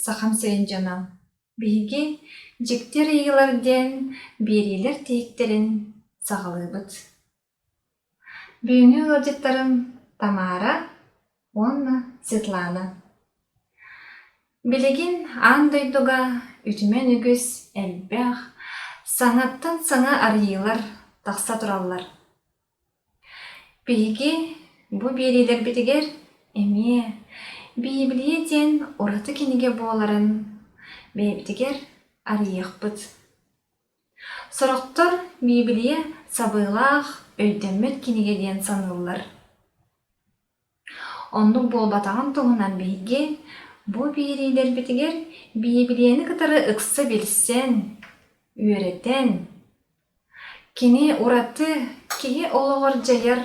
Сахам сирин дьоно! Биһиги «Дьикти арыйыылар» диэн биэриилэр тиһиктэрин саҕалыыбыт. Бүгүҥҥү ыалдьыттарым Тамара уонна Светлана. Билигин аан дойдуга үтүмэн үгүс элбэх, саҥаттан саҥа арыйыылар тахса тураллар. Биһиги бу биэриилэрбитигэр эмиэ Биибилийэ диэн ураты кинигэ буоларын бэйэбитигэр арыйыахпыт. Сорохтор Биибилийэ сабыылаах, өйдөммөт кинигэ диэн саныыллар. Оннук буолбатаҕын туһунан биһиги бу биэриилэрбитигэр Биибилийэни кытары ыкса билсэн, үөрэтэн, Кини ураты, киһи олоҕор дьайар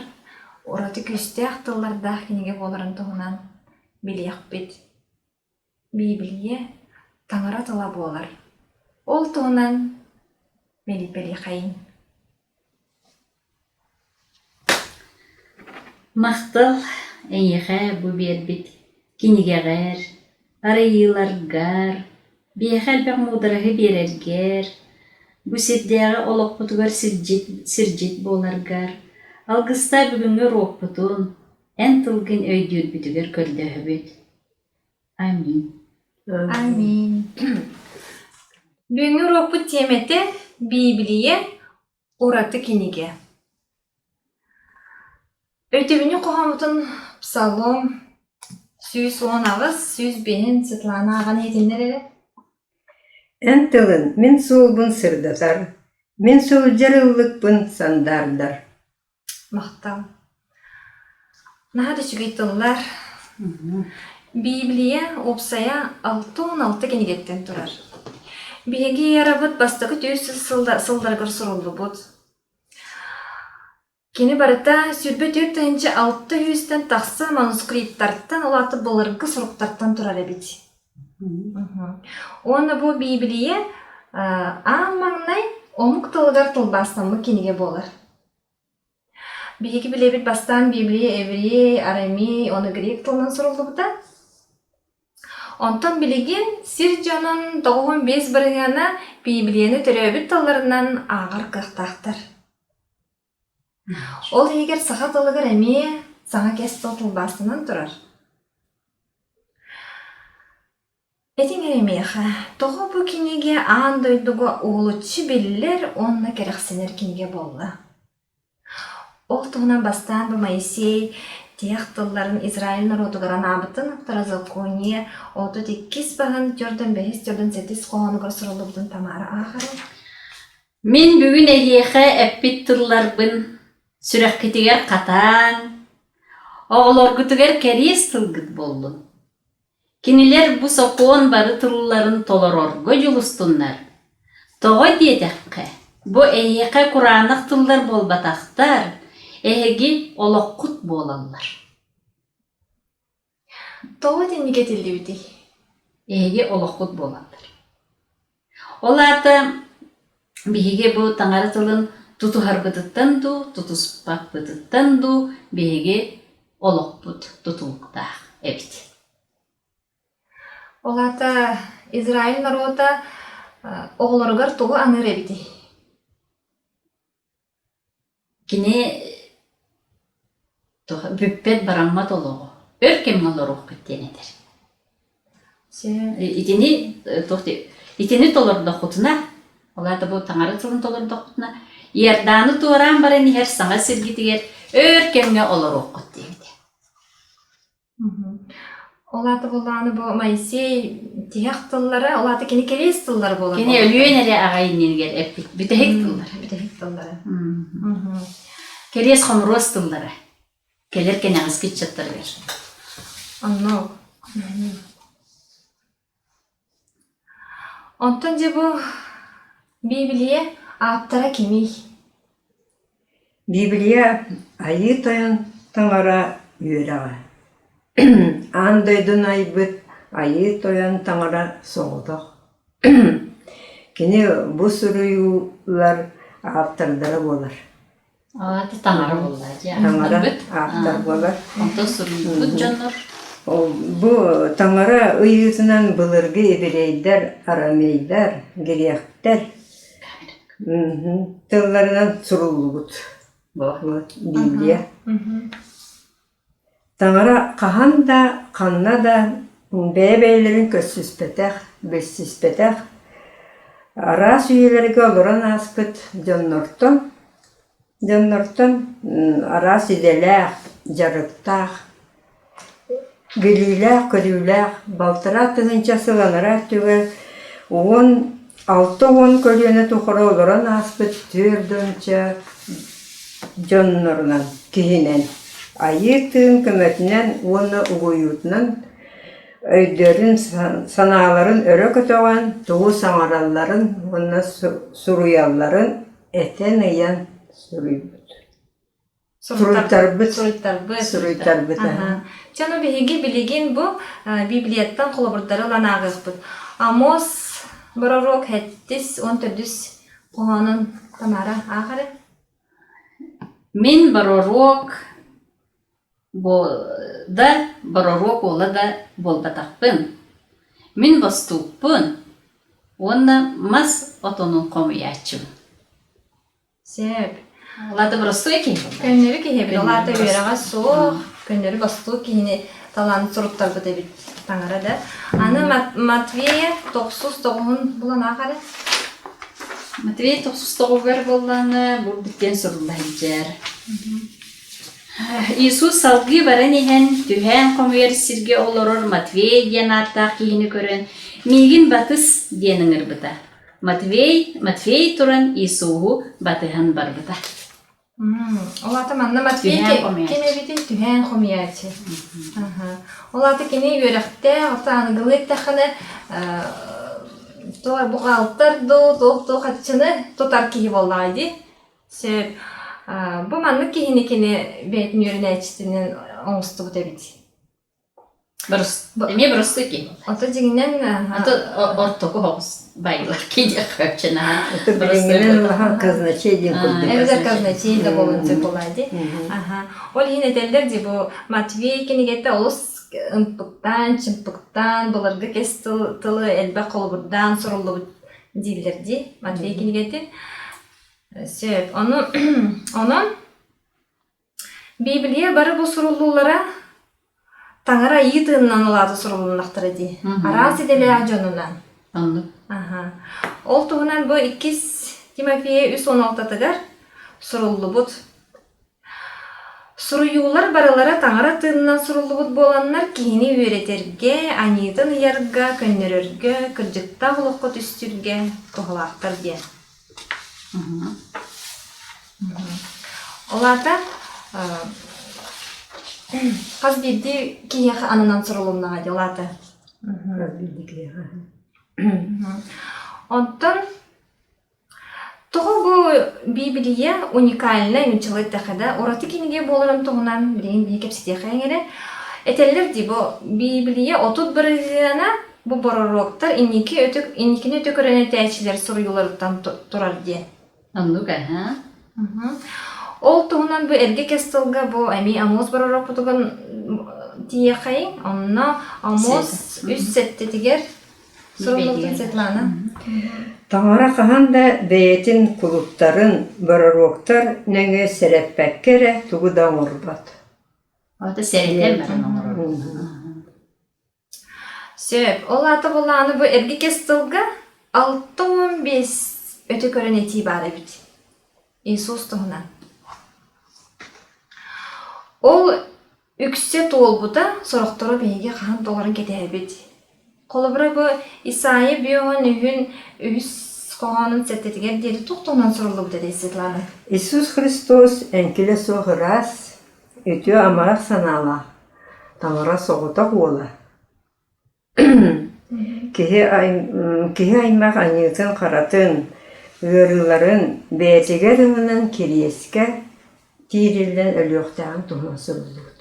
ураты күүстээх тыллардаах кинигэ буоларын туһунан билиэхпит. Биибилийэ таҥара тыла буолар. Ол туһунан мэлиппэлиэхэйиҥ. Махтал эйиэхэ бу биэрбит кинигэҕэр, арыйыыларгар, биһиэхэ элбэх муудараһы биэрэргэр, бу сирдээҕи олохпутугар сирдьит, сирдьит буоларгар, алгыстаа бүгүҥҥү уруокпутун эн тылгын өйдүүрбүтүгэр көрдөһөбүт. Аминь. Аминь. Бүгүҥҥү уруокпут тиэмэтэ Биибилийэ Ураты кинигэ Өйдөбүнньүк хоһооммутун Псалом 118, 105-ин Светлана ааҕан иһитиннэр эрэ. Эн тылын мин суолбун сырдатар, мин сылдьар ыллыкпын сандаардар. Махтал. Наһаа да үчүгэй тыллар. Библия уопсайа 66 кинигэттэн турар. Биһиги эрабыт бастакы 400 сылларыгар суруллубут. Кини барыта 24 600-тэн тахса манускриптартан, ол аата былыргы суруктартан турар эбит. Уонна бу Биибилийэ аан маҥнай омук тылыгар тылбаастаммыт кинигэ буолар. Биһиги билэбит бастаан Библия еврей, арамей уонна грек тылынан суруллубута. Онтон билигин сир дьонун 95 бырыһыана Библияны төрөөбүт тылларынан ааҕар кыахтаахтар. Ол иһигэр саха тылыгар эмиэ саҥа кэс тыл тылбаастанан турар. Этиҥ эрэ миэхэ, тоҕо бу кинигэ аан дойдуга уһулуччу биллэр уонна кэрэхсэнэр кинигэ буолла? Ол туһунан бастаан бу Моисей тиһэх тылларын Израиль норуотугар анаабытын Второзаконие 32 баһын 45 47 хоһоонугар суруллубутун Тамара ааҕара. Мин бүгүн эһиэхэ эппит тылларбын сүрэххитигэр хатааҥ, оҕолоргутугар кэриэс тылгыт буоллун. Кинилэр бу сокуон бары тылларын толорорго дьулустуннар. Тоҕо диэтэххэ, бу эһиэхэ кураанах тыллар буолбатахтар, эһиги олоххут буолаллар. Тоҕо итинник этиллибитий? Эһиги олоххут буолаллар. Ол аата биһиги бу таҥара тылын тутуһарбытыттан дуу, тутуспаппытыттан дуу биһиги олохпут тутулуктаах эбит. Ол аата Израиль норуота оҕолоругар тугу аныыр эбитий? Кини бүппэт бараммат олоҕу өр кэмҥэ олоруохпут диэн этэр. Итини туох итини толордоххутуна, ол аата бу таҥара тылын толордоххутуна, Иорданы туораан баран иһэр саҥа сиргитигэр өр кэмҥэ олоруоххут диэбитэ. Ол аата буоллаҕына бу Моисей тиһэх тыллара, ол аата кини кэриэс тыллара буолар Кини өлүөн эрэ аҕай иннигэр эппит бүтэһик тыллара. Бүтэһик тыллара. Кэриэс хомуруос тыллара. Кэлэр кэнэҕэски ыччаттарыгар. Онно. Онтон дьэ бу Биибилийэ ааптара кимий? Биибилийэ Айыы Тойон Таҥара үөрэҕэ. Аан дойдуну айбыт Айыы Тойон Таҥара соҕотох. Кини бу суруйуулар ааптардара буолар. Аата таҥара буолла дии Таҥара ааптар буолар. Онтон суруйбут дьоннор. Бу таҥара ыйыытынан былыргы еврейдэр, арамейдар, гректэр тылларынан суруллубут Библия. Таҥара хаһан да, ханна да бэйэ-бэйэлэрин көрсүспэтэх, билсиспэтэх, араас үйэлэргэ олорон ааспыт дьоннортон Дьоннортон араас идэлээх, дьарыктаах, билиилээх-көрүүлээх балтараа тыһыынча сыл анараа өттүгэр 16 көлүөнэ тухары олорон ааспыт 40 дьоннорунан киһинэн Айыы Тыын көмөтүнэн уонна угуйуутунан өйдөрүн, санааларын өрө көтөҕөн тугу саҥаралларын уонна суруйалларын этэн ыйан суруйбут. Суруйтарбыт. Суруйтарбыт. Суруйтарбыт. Чэ, ну биһиги билигин бу Библияттан холобурдары ылан ааҕыахпыт. Амос пророк хэттис он төрдүс хоһоонун Тамара ааҕары. Мин пророк да пророк уола да буолбатахпын. Мин бостуукпун уонна мас отонун хомуйааччыбын. Сөп. Ол боростуой киһи. Көннөрү киһи эбит. Ол аата үөрэҕэ суох, көннөрү бостуук киһини талаан суруттарбыт эбит таҥара да. Аны Матвея тохсус тоҕуһун булан аах эрэ. Матвей тохсус тоҕугар буоллаҕына бу бүттэн сурулла сылдьар. Иисус салгыы баран иһэн, түһээн хомуйар сиргэ олорор Матвей диэн ааттаах киһини көрөн, «Миигин батыс» диэн ыҥырбыта. Матвей, Матвей туран Иисуһу батыһан барбыта. Ол аата манна Матвей ким эбитий? Түһээн хомуйааччы. Ол аата кини үөрэхтээх, оттон аныгылыы эттэххинэ, бухгалтер дуу, туох-туох харчыны тутар киһи буоллаҕа дии. Сөп. Бу маннык киһини кини бэйэтин үөрэнээччитинэн оҥостубут эбит. Эмиэ боростуой киһи. Ото дьиҥинэн Ото ортоку соҕус байлар киһиэхэ наһаа Это билиҥҥинэн улахан казначей диэн курдук. Эбэтэр казначей да буолуон сөп буолаа дии. Аха. Ол иһин этэллэр дии бу Матвей кинигэтэ олус ымпыктаан, чымпыктаан, былыргы кэс тылы элбэх холобурдаан суруллубут дииллэр дии Матвей кинигэтин. Сөп. Ону онон Библия бары бу суруллуулара Таҥара айыы тыынынан улаата сурулуннахтара дии. Араас идэлээх дьонунан. Оннук. Аха. Ол туһунан бу иккис Тимофея үс уон алтатыгар суруллубут. Суруйуулар барылара Таҥара тыынынан суруллубут буоланнар киһини үөрэтэргэ, аньыытын ыйарга, көннөрөргө, кырдьыктаах олоххо түстүүргэ туһалаахтар диэн. Ол аата хас биирдии киһиэхэ ананан сурулуннаҕа дии ол аата. Хас биирдии киһиэхэ. Онтон тоҕо бу Библия уникальнай нууччалыы эттэххэ да ураты кинигэ буоларын туһунан билигин биһиги кэпсэтиэххэйиҥ эрэ. Этэллэр дии бу Библия 30 бырыһыана Бу бороруоктар инники өтө, инникини өтө көрөн этээччилэр суруйууларыттан турар диэн. Оннук аһа. Ол туһунан бу эргэ кэс тылга бу эмиэ Амос бороруокпутугун тиийэхэйиҥ. Онно Амос үс сэттэтигэр суруллубутун Светлана. Таҥара хаһан да бэйэтин кулуттарын бороруоктар нөҥүө сэрэппэккэ эрэ тугу да оҥорбот. Ото сэрэтэн баран оҥорор. Сөп. Ол аата буоллаҕына бу эргэ кэс тылга 65 өтө көрөн этии баар эбит. Иисус туһунан. Ол үксэ туолбута, сорохторо биһиги хаһан туоларын кэтэһэбит. Холобура бу Исаия бүөҕүн үһүн үһүс хоһоонун сэттэтигэр диэри туох туһунан суруллубут этэй Светлана? Иисус Христос эҥкилэ суох ыраас, үтүө амарах санаалаах, Таҥара соҕотох уола. Киһи, киһи аймах аньыытын-харатын, ыарыыларын бэйэтигэр ылынан кириэскэ тиириллэн өлүөхтээҕин туһунан суруллубут.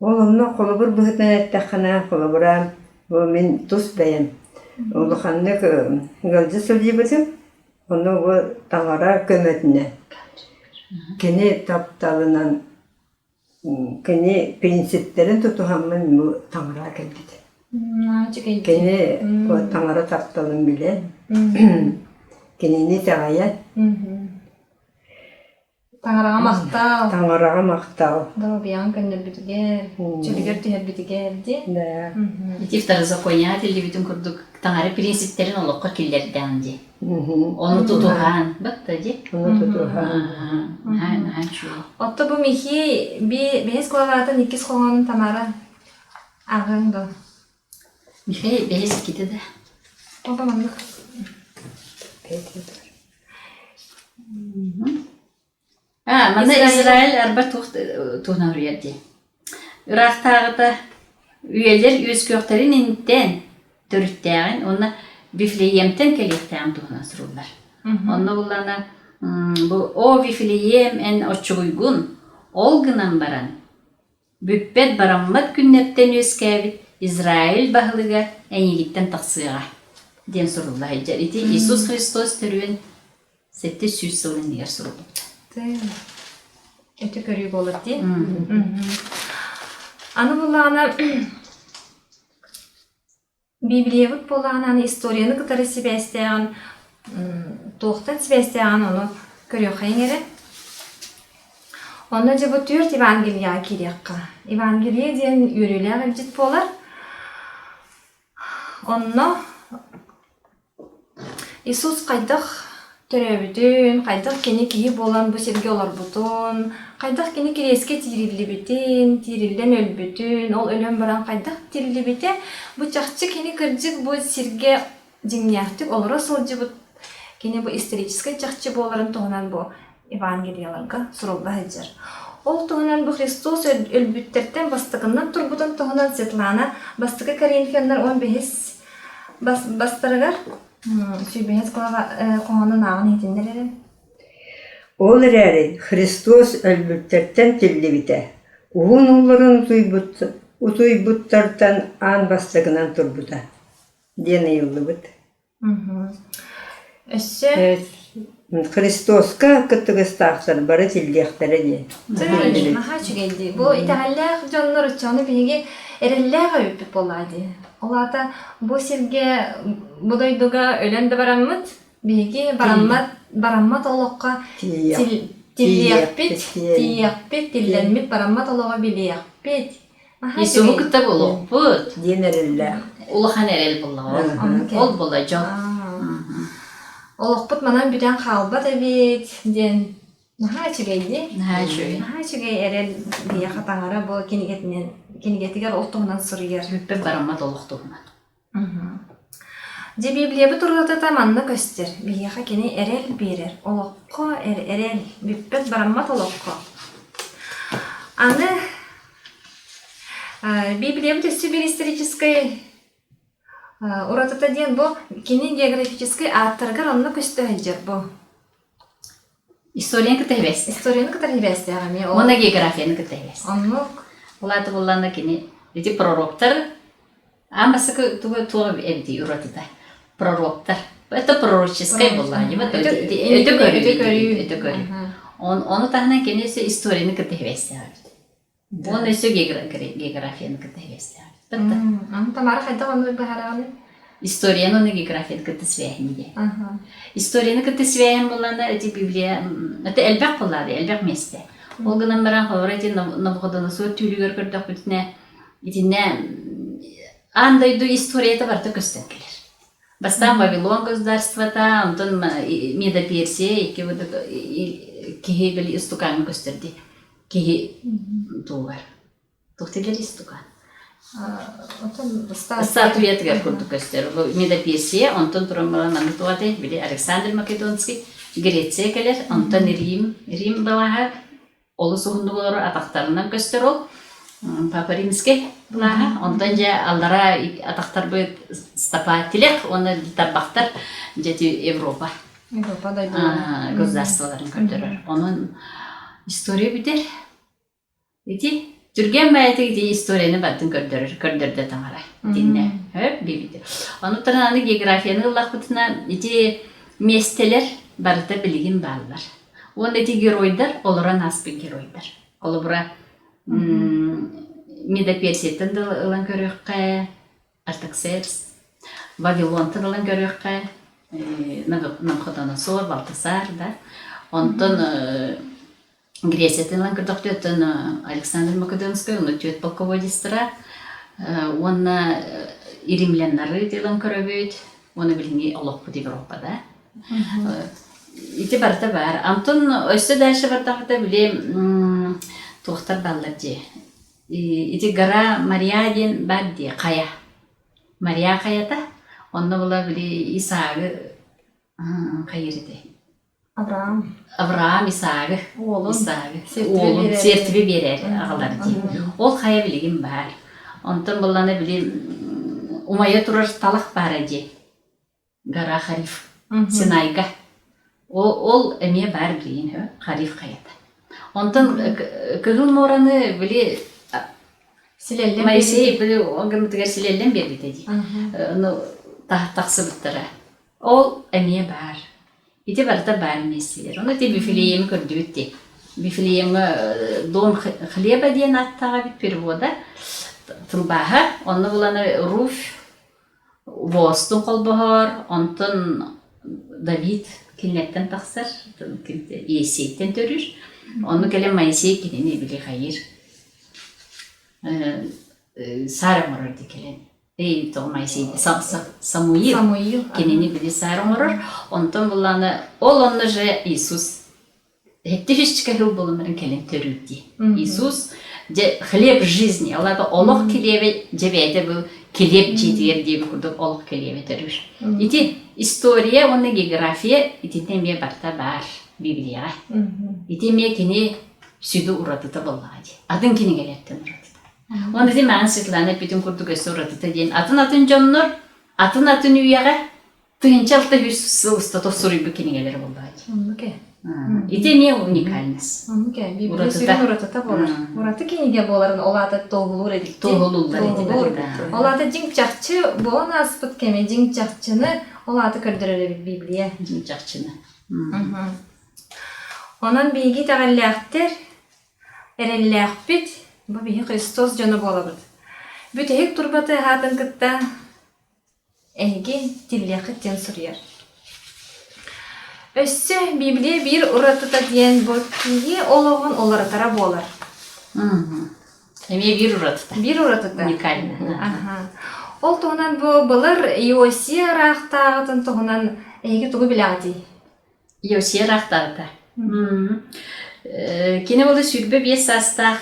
Ол онно холобур быһыытынан эттэххинэ, холобура, бу мин тус бэйэм улаханнык ыалдьа сылдьыбытым, ону бу таҥара көмөтүнэн, кини тапталынан. Кини принциптэрин тутуһаммын бу таҥара кэлбитим. Кини таҥара тапталын билэн, кинини итэҕэйэн Таҥараҕа махтал. Таҥараҕа махтал. Доруобуйаҕын көннөрбүтүгэр, чөлүгэр түһэрбитигэр дии. Да. Ити второзаконияҕа этиллибитин курдук таҥара принциптэрин олоххо киллэрдэҕин дии. Ону тутуһан, батта дии. Ону тутуһан. Наһаа наһаа үчүгэй. Отто бу Михей бэһис главатын иккис хоһоонун Тамара ааҕыаҥ дуо? Михей бэһис иккитэ да. Опа маннык. А, манна Израиль арба туох туһунан суруйар дии. Ыраахтааҕыта үйэлэр үөскүөхтэрин инниттэн төрүттээҕин уонна Вифлеемтэн кэлиэхтээҕин туһунан суруллар. Онно буллаҕына бу «О, Вифлеем, эн оччугуйгун, ол гынан баран бүппэт бараммат күннэртэн үөскээбит Израиль баһылыга эйигиттэн тахсыаҕа» диэн сурулла сылдьар. Ити Иисус Христос төрүөн 700 сыл иннигэр суруллубута. Өтө көрүү буолар дии. Аны буллаҕына Библиябыт буоллаҕына аны историяны кытары сибээстээҕин туохтан сибээстээҕин ону көрүөххэйиҥ эрэ. Онно дьэ бу түөрт Евангелияҕа киириэххэ. Евангелие диэн үөрүүлээх илдьит буолар. Онно Иисус хайдах төрөөбүтүн, хайдах кини киһи буолан бу сиргэ олорбутун, хайдах кини кириэскэ тиириллибитин, тиириллэн өлбүтүн, ол өлөн баран хайдах тиллибитэ, бу чахчы кини кырдьык бу сиргэ дьиҥнээхтик олоро сылдьыбыт кини бу историческай чахчы буоларын туһунан бу Евангелиеларга сурулла сылдьар. Ол туһунан бу Христос өлбүттэртэн бастакыннан турбутун туһунан Светлана бастакы Коринфяннар 15 бастарыгар сүүрбэһис глава хоһоонун ааҕан иһитиннэр эрэ. Ол эрээри Христос өлбүттэртэн тиллибитэ, уһун ууларын утуйбуттартан аан бастакынан турбута диэн ыйыллыбыт. Өссө Христоска кыттыгастаахтар бары тиллиэхтэрэ диэн. Наһаа үчүгэй дии. Бу итэҕэллээх дьоннор оччону биһиги эрэллээх эбиппит буоллаа дии. Ол аата бу сиргэ, бу дойдуга өлөн да бараммыт, биһиги бараммат, бараммат олоххо тиллиэхпит, тиийиэхпит, тиллэммит бараммат олоҕу билиэхпит. Иисуһу кытта буолуохпут. Диэн эрэллээх. Улахан эрэл буоллаҕа ол. Ол буолла дьол. Олохпут манан бүтэн хаалбат эбит диэн наһаа үчүгэй дии. Наһаа үчүгэй. Наһаа үчүгэй эрэл биһиэхэ таҥара бу кинигэтинэн кинигэтигэр ол туһунан суруйар. Бүппэт бараммат олох туһунан. Дьэ Библиябыт уратыта манна көстөр. Биһиэхэ кини эрэл биэрэр. Олоххо эрэл, бүппэт бараммат олоххо. Аны Библиябыт өссө биир историческай уратыта диэн бу кини географическай ааттарыгар онно көстө сылдьар бу. Историяны кытта сибээстээх. Историяны кытта сибээстээх эмиэ. Уонна географияны кытта сибээстээх. Оннук. Ол аата буоллаҕына кини ити пророктар аан бастакы тугу туох эбитий уратыта? Пророктар. Это пророческай буоллаҕа өтө көрүү. Өтө көрүү. Ону таһынан кини өссө историяны кытта сибээстээх эбит. Уонна өссө географияны кытта сибээстээх эбит. Аны Тамара хайдах оннук быһаараҕыный? Историяны уонна географияны кытта сибээһин диэн. Историяны кытта сибээһин буоллаҕына ити Библия это элбэх буоллаҕа дии, элбэх миэстэ. Ол гынан баран холобура ити Навуходоносор түүлүгэр көрдөхпүтүнэ итиннэ аан дойду историята барыта көстөн кэлэр. Бастаан Вавилон государствота, онтон Медоперсия икки киһи били истукаҥҥа көстөр дии. Киһи тугар. Туох дииллэр истукан? Статуятыгар курдук көстөр. Медоперсия, онтон туран баран манна туох этэй? Били Александр Македонский Греция кэлэр, онтон Рим, Рим балаһа олус уһуннук олорор атахтарынан көстөр ол Папа Римскэй былааһа. Онтон дьэ аллара атахтарбыт стопа тилэх уонна тарбахтар дьэ ити Европа Европа дойдулара государстволарын көрдөрөр. Онон история бүтэр. Ити түргэн баайытык ити историяны барытын көрдөрөр, көрдөрдө таҥара. Итиннэ хөп бибити. Ону аны географияны ыллахпытына ити миэстэлэр барыта билигин бааллар. Уонна ити геройдар олорон ааспыт геройдар. Холобура. Медоперсияттан да ылан көрүөххэ, Артаксеркс, Вавилонтан ылан көрүөххэ, Навуходоносор, Балтасар да. Онтон Грециятын ылан көрдөхтүөттэн Александр Македонскай, онно түөрт полководецтара уонна римляннары ылан көрөбүт, уонна билиҥҥи олохпут Европада. Ити барыта баар. Антон өссө дальше бардахпыта били туохтар бааллар дии. Ити гора Мария диэн баар дии, хайа. Мария хайата. Онно була били Исаагы хайыр ити. Авраам. Авраам Исаагы. Уолун. Исаагы. Уолун сиэртибэ биэрэр аҕалар дии. Ол хайа билигин баар. Онтон буллана били умайа турар талах баара дии. Гора Хариф. Синайга. Ол, ол эмиэ баар билигин Хариф хайата. Онтон Кыһыл муораны били Силэллэн Моисей били гыммытыгар силэллэн биэрбитэ дии. Ну тахсыбыттара. Ол эмиэ баар. Ити барыта баар миэстэлэр. Ону ити Вифлееми көрдүбүт дии. Вифлеемҥа дом хлеба диэн ааттаах эбит перевода тылбааһа. Онно буланы Руфь Воостун холбоһор, онтон Давид кинилэртэн тахсар, Иессейтэн төрүүр. Ону кэлэн Моисей кинини били хайыыр саар оҥорор дии кэлэн. Эй, тоҕо Моисей Самуил кинини били саар оҥорор. Онтон буллааны ол онно же Иисус Тысячка жыл буолан кэлин төрүүр дии. Иисус дьэ хлеб жизни, ол аата олох килиэбэ дьэ бэйэтэ бу килиэп дьиэтигэр диэбит курдук олох килиэбэ төрүүр. Ити история уонна география итиннэ эмиэ барыта баар Библияҕа. Ити эмиэ кини сүдү уратыта буоллаҕа дии. Атын кинигэлэртэн уратыта. Уонна ити маан Светлана эппитин курдук өссө уратыта диэн атын-атын дьоннор атын-атын үйэҕэ 1600 сыл устата суруйбут кинигэлэрэ буоллаҕа дии. Оннук ээ. Ити эмиэ уникальность. Оннук ээ. Библия сүрүн уратыта буолар. Ураты кинигэ буоларын ол аата туоһулуур эбит. Туоһулууллар Туоһулуур. Ол аата дьиҥ чахчы буолан ааспыт кэми дьиҥ чахчыны ол аата көрдөрөр эбит Библия. Дьиҥ чахчыны. Онон биһиги итэҕэллээхтэр эрэллээхпит, бу биһи Христос дьоно буолабыт. Бүтэһик турба тыаһаатын кытта Эһиги тиллиэххит диэн суруйар. Өссө Библия биир уратыта диэн бу киһи олоҕун уларытара буолар. Эмиэ биир уратыта. Биир уратыта. Уникально. Аха. Ол туһунан бу былыр Иосия ыраахтааҕытын туһунан эһиги тугу билэҕитий? Иосия ыраахтааҕыта. Кини буолла 25 саастаах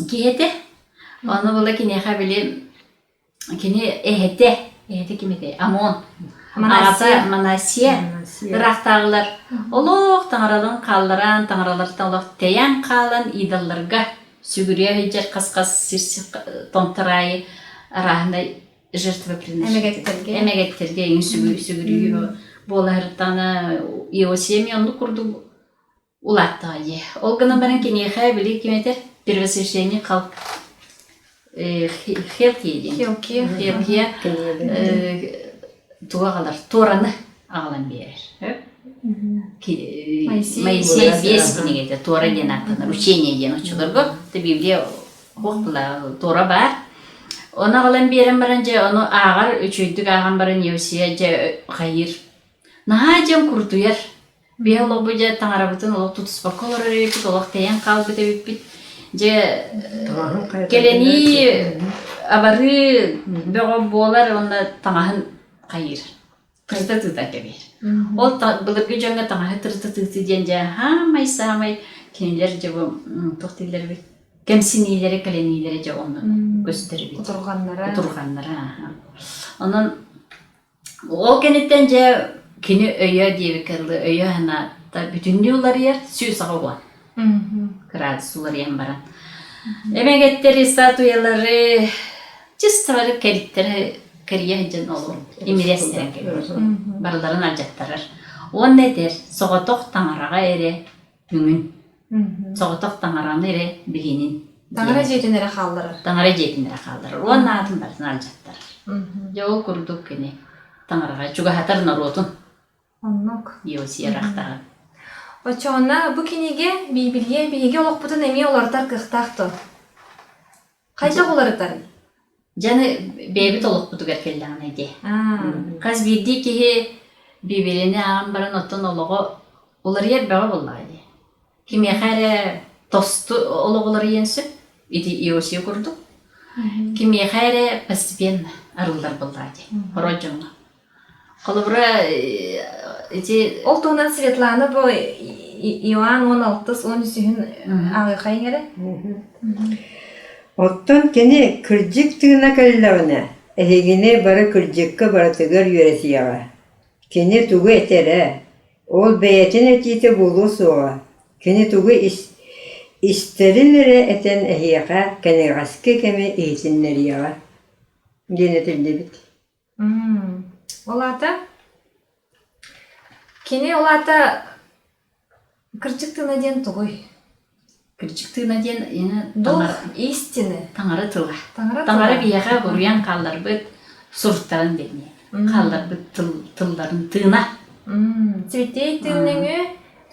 Киһи этэ. Ону була киниэхэ били кини эһэтэ, эһэтэ ким этэй? Амон. Аҕата Манасия ыраахтааҕылар олох таҥараларын хаалларан, таҥаралартан олох тэйэн хаалан идолларга сүгүрүйэ сылдьар хас-хас сир томтор аайы арааһынай жертвоприношение. Эмэгэттэргэ. Эмэгэттэргэ эҥин сүгүрүйүү буолаһыртаҕына Иосия эмиэ оннук курдук Улааттаҕа дии. Ол гынан баран киниэхэ били ким этэр первосвященник Халк Хелкия диэн. Хелкия. Хелкия тугу аҕалар? Тораны аҕалан биэрэр. Моисей биэс кинигэтэ Тора диэн ааттанар. Учение диэн оччолорго Библия туох Тора баар. Ону аҕалан биэрэн баран дьэ ону ааҕар үчүгэйдик ааҕан баран Иосия дьэ хайыыр. Наһаа дьон курутуйар. Биһи олохпут дьэ таҥарабытын олох тутуспакка олорор эбиппит, олох тэйэн хаалбыт эбиппит. Дьэ кэлэнии абарыы бөҕө буолар уонна таҥаһын хайыыр. Тырыта тыытан кэбиһэр. Ол былыргы дьоҥҥо таҥаһы тырыта тыытыы диэн дьэ саамай-саамай кинилэр дьэ бу туох дииллэр эбит кэмсиниилэрэ кэлэниилэрэ дьэ онно көстөр эбит. Кутурҕаннара. Кутурҕаннара. Онон Ол кэнниттэн дьэ кини өйө диэбиккэ дылы өйө-санаата бүтүннүү уларыйар, 180 градус уларыйан баран. Эмэгэттэри, статуялары чисто бары кэриттэрэ кэрийэ сылдьан олорон имирэстэрэн кэлэр. Барыларын алдьаттарар. Уонна этэр, соҕотох таҥараҕа эрэ үҥүн. Соҕотох таҥараны эрэ билинин. Таҥара дьиэтин эрэ хаалларар. Таҥара дьиэтин эрэ хаалларар. Уонна аатын барытын алдьаттарар. Дьэ ол курдук кини таҥараҕа чугаһатар норуотун. Оннук. Иосия ыраахтааҕы. Оччоҕуна бу кинигэ Биибилийэ биһиги олохпутун эмиэ уларытар кыахтаах дуо? Хайдах уларытарый? Дьаны бэйэбит олохпутугар кэллэҕинэ дии. Хас биирдии киһи Биибилийэни ааҕан баран оттон олоҕо уларыйар бөҕө буоллаҕа дии. Кимиэхэ эрэ тосту олох уларыйыан сөп, ити Иосия курдук. Кимиэхэ эрэ постепенно арыллар буоллаҕа дии, хорой дьоҥҥо. Холобура, ити Ол туһунан Светлана бу Иоанн 16 13-үһүн ааҕыахайыҥ эрэ. Оттон кини кырдьык тыына кэллэҕинэ, эһигини бары кырдьыкка барытыгар үөрэтиэҕэ. Кини тугу этэрэ, ол бэйэтин этиитэ буолуо суоҕа, кини тугу истэрин эрэ этэн эһиэхэ кэнэҕэски кэми иһитиннэриэҕэ диэн этиллибит. Ол аата кини ол аата кырдьык тыына диэн тугуй? Кырдьык тыына диэн Дух истины. Таҥара тыла. Таҥара Таҥара биһиэхэ буруйан хаалларбыт суруктарын диэни хаалларбыт тыл, тылларын тыына. Святей тыын нөҥүө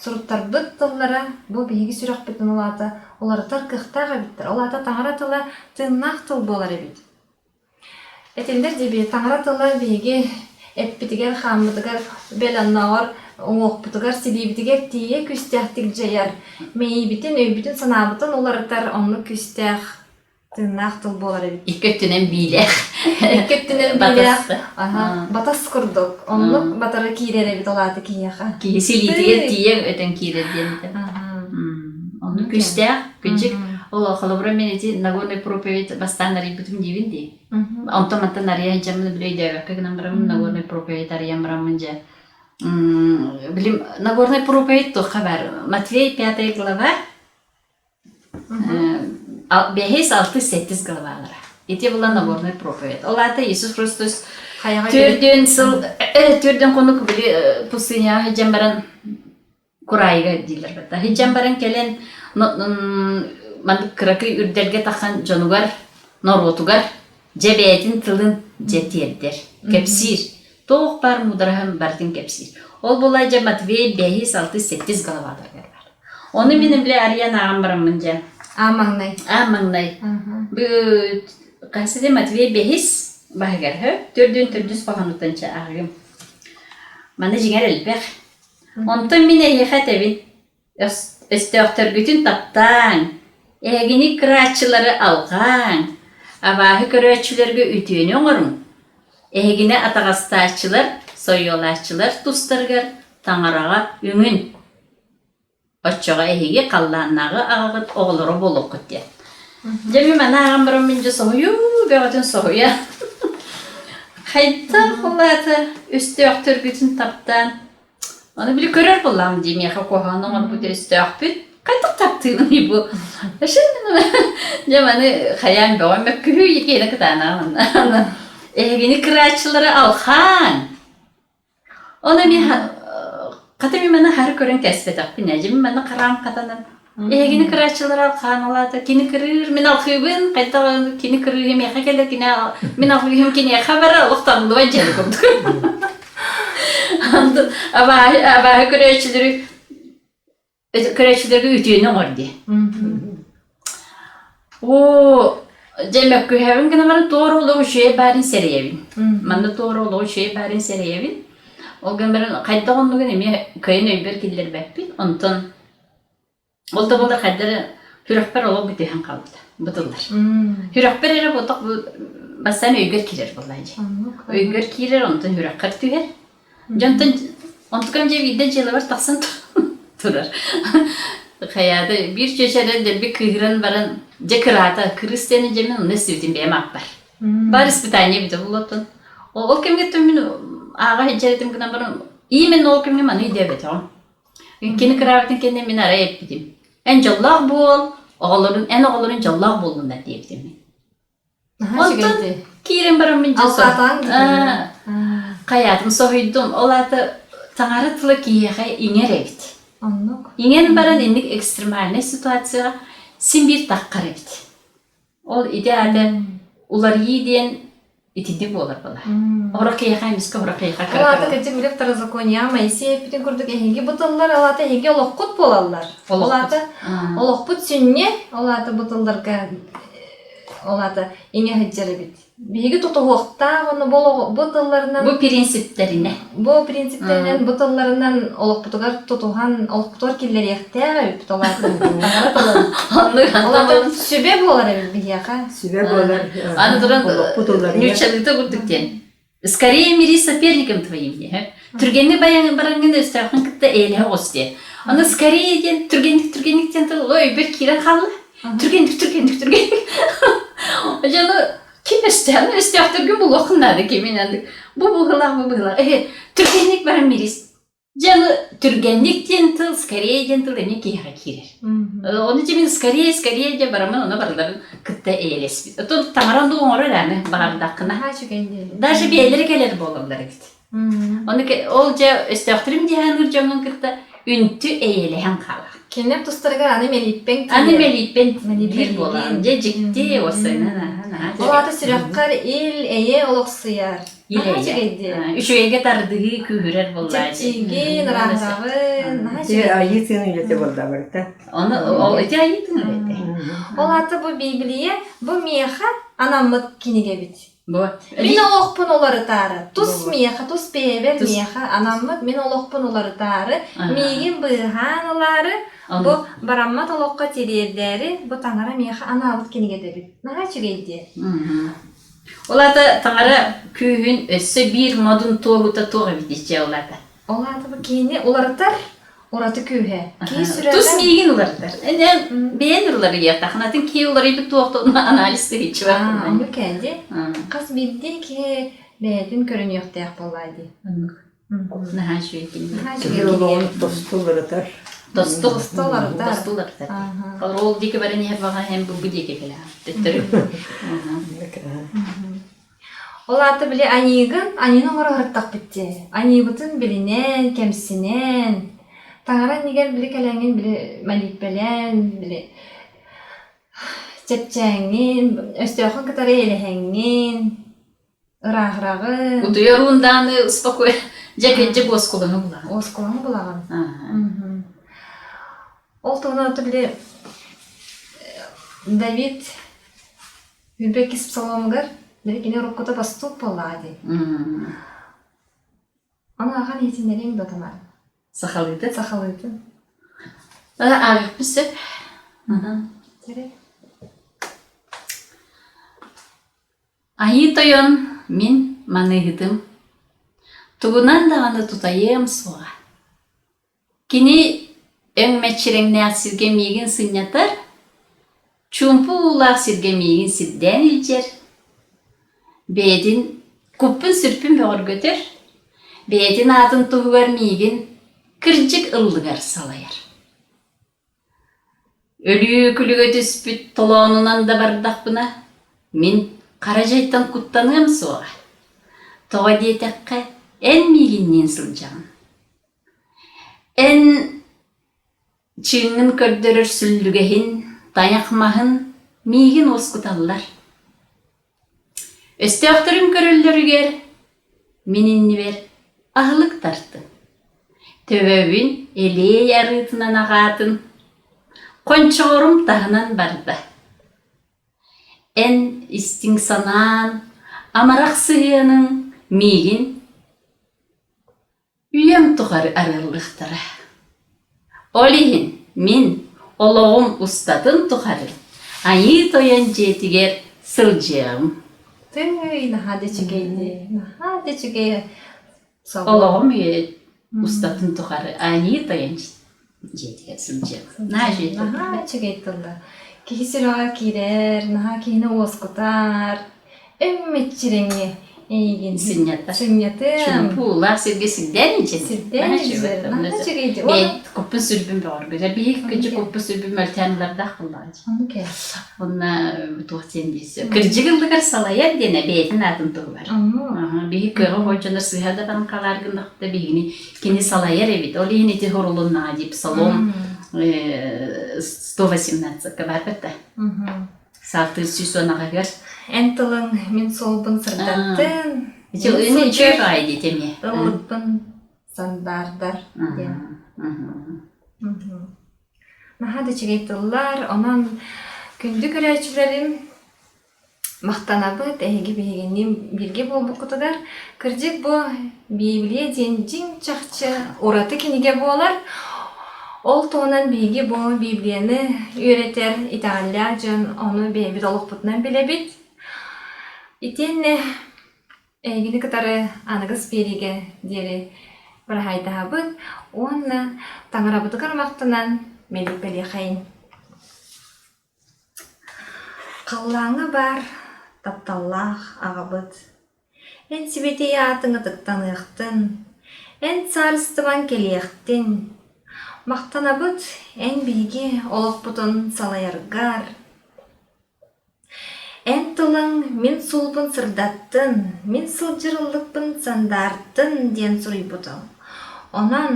суруттарбыт тыллара бу биһиги сүрэхпитин ол аата уларытар кыахтаах эбиттэр. Ол аата таҥара тыла тыыннаах тыл буолар эбит. Этиллэр дии таҥара тыла биһиги эппитигэр-хааммытыгар, бэл оннооҕор уҥуохпутугар, силиибитигэр тиийэ күүстээхтик дьайар, мэйиибитин, өйбүтүн-санаабытын уларытар оннук күүстээх, тыыннаах тыл буолар эбит. Икки өттүнэн биилээх. Икки өттүнэн биилээх, батас курдук, оннук батары киирэр эбит ол аата киһиэхэ. Киһи силиитигэр тиийэ өтөн киирэр диэн этэ. Оннук күүстээх, кырдьык Ол холобура мин ити Нагорный проповедь бастаан арыйбытым диибин дии. Онтон мантан арыйа сылдьаммын били өйдөөбөккө гынан бараммын Нагорный проповедь арыйан бараммын дьэ билим Нагорный проповедь туохха баар Матвей пятая глава бэһис алтыс сэттис главалара ити была Нагорный проповедь ол аата Иисус Христос төрдүөн сыл төрдүөн хонук били пустыняҕа сылдьан баран Кураайыга дииллэр батта. Сылдьан баран кэлэн маннык кыракый үрдэлгэ тахсан дьонугар, норуотугар дьэ бэйэтин тылын дьэ тиэрдэр, кэпсиир. Туох баар муудараһын барытын кэпсиир. Ол буолла дьэ Матвей бэһис, алтыс, сэттис главаларыгар баар. Ону мин били арыйан ааҕан бараммын дьэ. Аа маҥнай. Аа маҥнай. Бу хасыды Матвей бэһис баһыгар төрдүн төрдүс хоһоонуттан чэ ааҕыым. Маны дьиҥэр элбэх. Онтон мин эһиэхэ этэбин: өстөөхтөргүтүн таптааҥ, эһигини кырааччылары алҕааҥ, абааһы көрөөччүлэргэ үтүөнү оҥоруҥ, эһигини атаҕастааччылар, сойуолааччылар тустарыгар Таҥараҕа үҥүн, оччоҕо эһиги халлааннааҕы аҕаҕыт оҕолоро буолуоххут диэн. Дьэ мин маны ааҕан баран мин дьэ соһуйуу бөҕөтүн соһуйа. Хайдах ол аата өстөөхтөргүтүн таптаан Ону били көрөр буоллаҕым дии миэхэ куһаҕан оҥорбут өстөөхпүт. Хайдах таптыыбыный бу? Дьэ маны хайаан бөҕө мөккүһүү киэнэ кытаанаҕын. Эһигини кырааччылары алхаан Ону эмиэ хата мин маны хары көрөн кэспэтэхпин ээ. Дьэ мин манна хараам хатанан эһигини кырааччылар алхаан алаата кини кырыыр мин алхыыбын хайдах кини кырыыһы миэхэ кэлэр кини мин алхыыһым киниэхэ барар олох табыллыбат дьиэ курдук абааһы абааһы көрөөччүлэри Көрөөччүлэргэ үтүөнү оҥор дии. Оо, дьэ мөккүһэбин гынан баран туора олох үчүгэй баарын сэрэйэбин. Манна туора олох үчүгэй баарын сэрэйэбин. Ол гынан баран хайдах оннугун эмиэ кыайан өйбөр киллэрбэппин. Онтон ол да буоллар хайдах эрэ сүрэхпэр олох бүтүһэн хаалбыта бытыллар. Сүрэхпэр эрэ ботох бастаан өйгөр киирэр буоллаа дьэ. Өйгөр киирэр, онтон сүрэххэр түһэр. Дьонтон онтукам дьэ биирдэ дьыалабар тахсан турар. Хайаата биир чүөчэрэн дэлби кыыһыран баран дьэ кыраата кырыыс диэни дьэ мин онно истибитим бэйэм ааппар. Баар испытание эбитэ буолуоттун. Ол кэмҥэ мин ааҕа сылдьар этим гынан баран именно ол кэмҥэ маны өйдөөбөтөҕүм. Кини кыраабытын кэннэ мин арай эппитим. Эн дьоллоох буол, оҕолорун эн оҕолорун дьоллоох буоллуннар диэбитим мин. Онтон киирэн бараммын дьэ хайаатым соһуйдум. Ол аата таҥара тыла киһиэхэ иҥэр эбит. Оннук. Иҥэн баран инник экстремальнай ситуацияҕа син биир таххар эбит. Ол ити аата уларыйыы диэн. Итинник буолар буолар. Орох киһиэхэ эмискэ орох киһиэхэ Ол аата кырдьык били второзакония Моисей эппитин курдук эһиги бу тыллар ол аата эһиги олоххут буолаллар. Ол аата олохпут сүнньэ, ол аата бу тылларга ол аата иҥэ сылдьар эбит. Биһиги тутуһуохтаах уонна бу, бу тылларынан Бу принциптэринэ. Бу принциптэринэн, бу тылларынан олохпутугар тутуһан, олохпутугар киллэриэхтээх эбиппит ол аата таҥара тылын. Ол аата сүбэ буолар эбит биһиэхэ. Сүбэ буолар. Аны туран нууччалыыта курдук диэн. Скорее мирись соперником твоим диэн. Түргэнник баян бараҥҥын өстөөххүн кытта эйэлэһэ оҕус диэн. Аны скорее диэн түргэнник түргэнник диэн тыл өйбөр киирэн хаалла. Түргэнник түргэнник түргэнник. Дьону ким өстөөх өстөөхтөргүн булуоххун наада кимин андык бу быһыылаах бу быһыылаах эһи түргэнник баран мирис дьэ аны түргэнник диэн тыл скорее диэн тыл эмиэ киһиэхэ киирэр ону дьэ мин скорее скорее дьэ бараммын ону барыларын кытта эйэлэспит оттон таҥаран да оҥорор аны баҕардаххына даже бэйэлэрэ кэлэр буолаллар эбит Ону ол дьэ өстөөхтөрүм дьаһаныыр дьоҥҥун кытта үнтү эйэлэһэн хаалар. Кинилэр тустарыгар аны мэлииппэҥ Аны мэлииппэн биир буолаҕын. Дьэ дьикти уопсайынан Ол аата сүрэххэр ил эйэ олохсуйар. Ил эйэ. Үчүгэйгэ тардыһыы күүһүрэр буоллаа. Чэпчиигин, ырааһыраҕын. Наһаа Ити айыы тыын үлэтэ буолла барыта. Ону ол ити айыы тыын үлэтэ. Ол аата бу Библия бу миэхэ анаммыт кинигэбит. Бу. Мин олохпун уларытаары, тус миэхэ, тус бэйэбэр миэхэ анаммыт мин олохпун уларытаары, миигин быыһаан ылаары, бу бараммат олоххо тириэрдээри, бу таҥара миэхэ анаабыт кинигэтэ эбит. Наһаа үчүгэй дии. Ол аата таҥара күүһүн өссө биир модун туоһута туох эбит иччэ ол аата? Ол аата бу киһини уларытар ураты күүһэ. Киһи сүрэҕэ... Тус миигин уларытар. Эн бэйэн уларыйыахтааххын, атын киһи уларыйбыт туохтугун анализ тыһыччы бар. Оннук кэлди. Хас биирдии киһи бэйэтин көрүнүөхтээх буоллаа дии. Оннук. Наһаа үчүгэй кинигэ. Киһи олоҕун тосту уларытар. Тосту тосту уларытар. Тосту уларытар. Ол диэки баран иһэр баҕа эн бу диэки кэлэҕин. Төттөрү. Ол аата били аньыыгын, аньыыны оҥоро сырыттахпыт дии. Аньыыбытын билинэн, кэмсинэн, таҥара иннигэр били кэлэҥҥин били мэлииппэлээн, били чэпчээҥҥин, өстөөххүн кытары эйэлэһэҥҥин, ырааһыраҕын. Утуйар уундааны успокой, дьэ кэддьик уоскулаҥы булаҕын. Уоскулаҥы булаҕын. Ол туһунан били Давид Үрбэкис псаломугар били кини уруккута бостуук буоллаҕа дии. Ону ахан иһитиннэриэҥ дуо Тамара? Сахалыытын? Сахалыытын. Ааҕыахпын сөп. Тэрэй. Айыы Тойон мин маныыһытым. Тугунан даҕаны тутайыам суоҕа. Кини өҥ мэччирэҥнээх сиргэ миигин сынньатар, чуумпу уулаах сиргэ миигин сирдээн илдьэр, бэйэтин куппун-сүрпүн бөҕөргөтөр, бэйэтин аатын туһугар миигин кырдьык ыллыгар салайар. Өлүү күлүгэ түспүт толоонунан да бардахпына, мин хара дьайтан куттаныам суоҕа. Тоҕо диэтэххэ, эн миигинниин сылдьаҕын. Эн чыыҥҥын көрдөрөр сүллүгэһин, тайах маһын миигин уоскуталлар. Өстөөхтөрүм көрөллөрүгэр мин иннибэр аһылык тартын, төбөбүн элиэй арыытынан аҕаатын, хончоҕорум таһынан барда. Эн истиҥ санаан, амарах сыһыаныҥ миигин Үйэм тухары арыаллыахтара. Ол иһин мин олоҕум устатын тухары Айыы Тойон дьиэтигэр сылдьыаҕым. Тыый, наһаа да үчүгэй дии. Наһаа да үчүгэй Олоҕум үйэ устатын тухары Айыы Тойон дьиэтигэр сылдьыаҕым. Наһаа үчүгэй Наһаа үчүгэй тыллар. Киһи сүрэҕэр киирэр, наһаа киһини уоскутар. Өҥ-мэччирэҥҥэ эйигин Сынньатар. сынньатыам. Чуумпуулаах сиргэ сирдээн илдьэн. Сирдээн илдьэр. Наһаа үчүгэй дии. Бэйэ куппун-сүрбүн бөҕөргөтөр. Биһиги кыдьы куппун-сүрбүн мөлтөөн ылардаах буоллаҕа дии. Оннук ээ. Уонна туох диэн диэсэ. Кырдьык ыллыгар салайар диэнэ бэйэтин аатын туһугар. Биһи кыаҕа хойдьонор сыыһа да баран халаар гыннахпыта биһигини кини салайар эбит. Ол иһин ити хорулуннаҕа дии Псалом 118-ка баар бэтта. Саалтыыр 110 аҕыгар. Эн тылыҥ мин суолбун сырдаттын. Үчүгэй баҕайы диэтэ эмиэ. Ыллыкпын сандаардар диэн. Наһаа да үчүгэй тыллар. Онон күндү көрөөччүлэрим Махтанабыт эһиги биһигини бииргэ буолбуккутугар. Кырдьык бу Библия диэн дьиҥ-чахчы ураты кинигэ буолар. Ол туһунан биһиги бу Библияны үөрэтэр итэҕэллээх дьон ону бэйэбит олохпутунан билэбит. Итиэннэ эһигини кытары аныгыс биэриигэ диэри быраһаайдаһабыт уонна таҥарабытыгар махтанан мэлиппэлиэхэйин. Халлааҥҥа баар тапталлаах аҕабыт, эн сибэтиэй аатыҥ ытыктаныахтын, эн саарыстыбаҥ кэлиэхтин, махтанабыт эн биһиги олохпутун салайаргар, эн тылыҥ мин суолбун сырдаттын, мин сылдьар ыллыкпын сандаартын диэн суруйбутуҥ. Онон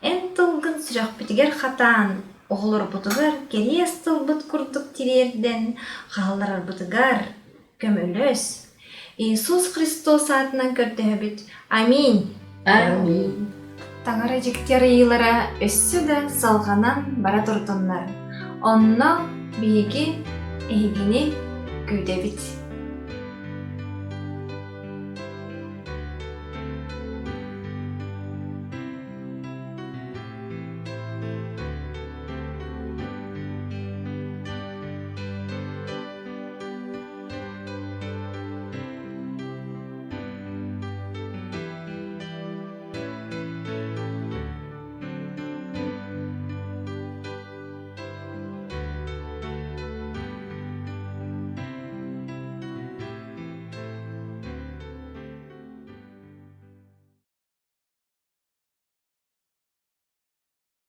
эн тылгын сүрэхпитигэр хатаан, Оҕолорбутугар кэриэс тылбыт курдук тириэрдэн хаалларарбытыгар көмөлөс. Иисус Христос аатынан көрдөһөбүт. Аминь. Аминь. Таҥара дьикти арыйыылара өссө да салҕанан бара турдуннар. Онно биһиги эһигини күүтэбит.